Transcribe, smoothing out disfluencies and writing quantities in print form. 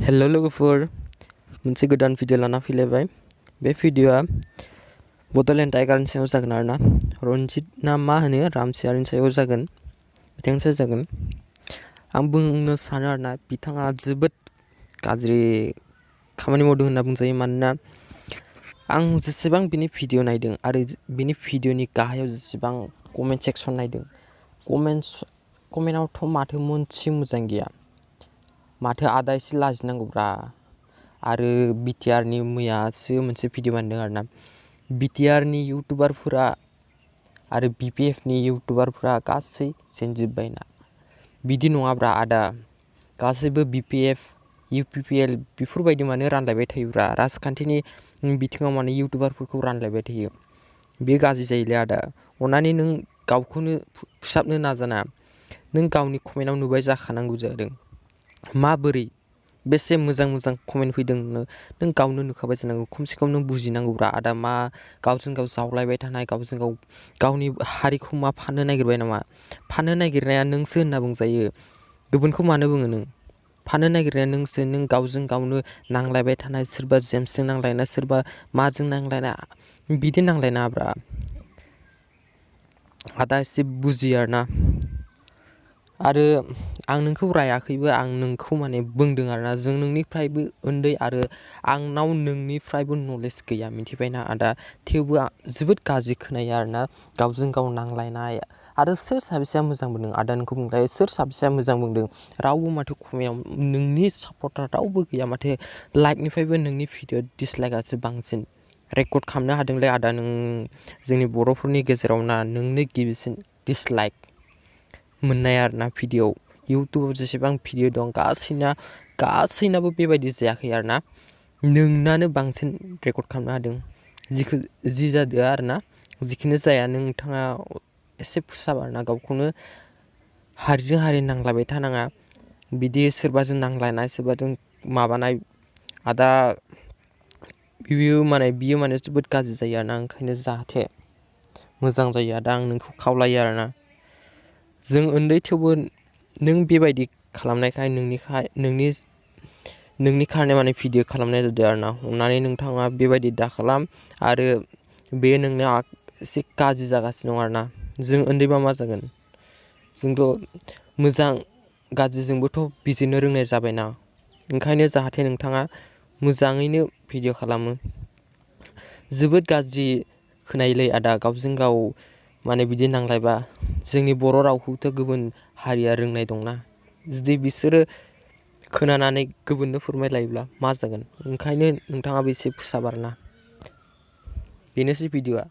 hello लोगोफोर मोनसे गोदान भिडिअ लाना फैलायबाय बे भिडिअआ बड'लेण्ड टाइगारनि सायाव जागोन आरोना रनजित ना मा होनो रामसियारनि सायाव जागोन बिथांनि सायाव जागोन आं बुंनो सानो आरोना बिथाङा जोबोद गाज्रि खामानि मावदों होनना बुंजायो मानोना आं जेसेबां बिनि भिडिअ नायदों आरो बिनि भिडिअनि गाहायाव जेसेबां कमेन्ट सेक्सन नायदों कमेन्टआवथ' माथो मोनसे मोजां गैया माथो आदा एसे लाजिनांगौब्रा आरो बिटिआरनि मैयासो मोनसे भिडिअ बानायदों आरोना बिटिआरनि इउटुबारफोरा आरो बिपिएफनि इउटुबारफोरा गासै जेनजोब्बायना बिदि नङाब्रा आदा गासैबो बिपिएफ इउपिपिएल बेफोरबायदि माने रानलायबाय थायोब्रा राजखान्थिनि बिथिङाव माने इउटुबारफोरखौ रानलायबाय थायो बे गाज्रि जायोलै आदा अननानै नों गावखौनो फोसाबनो नाजाना नों गावनि कमेन्टआव नुबाय जाखानांगौ जादों माबोरै बेसे मोजां कमेन्ट फैदों नों गावनो नुखाबाय जानांगौ खमसे खम नों बुजिनांगौब्रा आदा मा गावजों गाव जावलायबाय थानाय गावजों गाव गावनि हारिखौ मा फाननो नागिरबाय नामा फाननो नागिरनाया नोंसो होनना बुंजायो गुबुनखौ मानो बुङो नों फाननो नागिरनाया नोंसो नों गावजों गावनो नांलायबाय थानाय सोरबा जेम्सजों नांलायनाय सोरबा माजों नांलायनाय बिदि नांलायनाङाब्रा आदा एसे बुजियो आरोना आरो आं नोंखौ रायाखैबो आं नोंखौ माने बुंदों आरोना जों नोंनिफ्रायबो उन्दै आरो आंनाव नोंनिफ्रायबो नलेज गैया मिथिबायना आदा थेवबो जोबोद गाज्रि खोनायो आरोना गावजों गाव नांलायनाय आरो सोर साबेसेया मोजां बुंदों आदा नोंखौ बुंलाय सोर साबेसेया मोजां बुंदों रावबो माथो कमेन्टआव नोंनि सापर्टार रावबो गैया माथो लाइकनिफ्रायबो नोंनि भिडिअ डिसलाइकआसो बांसिन रेकर्ड खालामनो हादोंलै आदा नों जोंनि बर'फोरनि गेजेराव ना नोंनो गिबिसिन डिसलाइक मोननाय आरोना भिडिअ इउटुबाव जेसेबां भिडिअ दं गासैनाबो बेबायदि जायाखै आरोना नोंनानो बांसिन रेकर्ड खालामनो हादों जि जादों आरोना जिखुनु जाया नोंथाङा एसे फोसाब आरोना गावखौनो हारिजों हारि नांलायबाय थानाङा बिदि सोरबाजों नांलायनाय सोरबाजों माबानाय आदा बियो माने जोबोद गाज्रि जायो आरोना ओंखायनो जाहाथे मोजां जायो आदा आं नोंखौ खावलायो आरोना जों उन्दै थेवबो नों बेबायदि खालामनायखाय नोंनि खारने माने भिडिअ खालामनाय जादों आरोना अननानै नोंथाङा बेबायदि दाखालाम आरो बे नोंना एसे गाज्रि जागासिनो दं आरोना जों उन्दैबा मा जागोन जोंथ' मोजां गाज्रिजोंबोथ' बिजिरनो रोंनाय जाबायना ओंखायनो जाहाथे नोंथाङा मोजाङैनो भिडिअ खालामो जोबोद गाज्रि खोनायोलै आदा गावजों गाव माने बिदि नांलायबा जोंनि बर' रावखौथ' गुबुन हारिया रोंनाय दंना जुदि बिसोरो खोनानानै गुबुननो फोरमायलायोब्ला मा जागोन ओंखायनो नोंथाङाबो एसे फोसाब आरोना बेनोसै भिडिअआ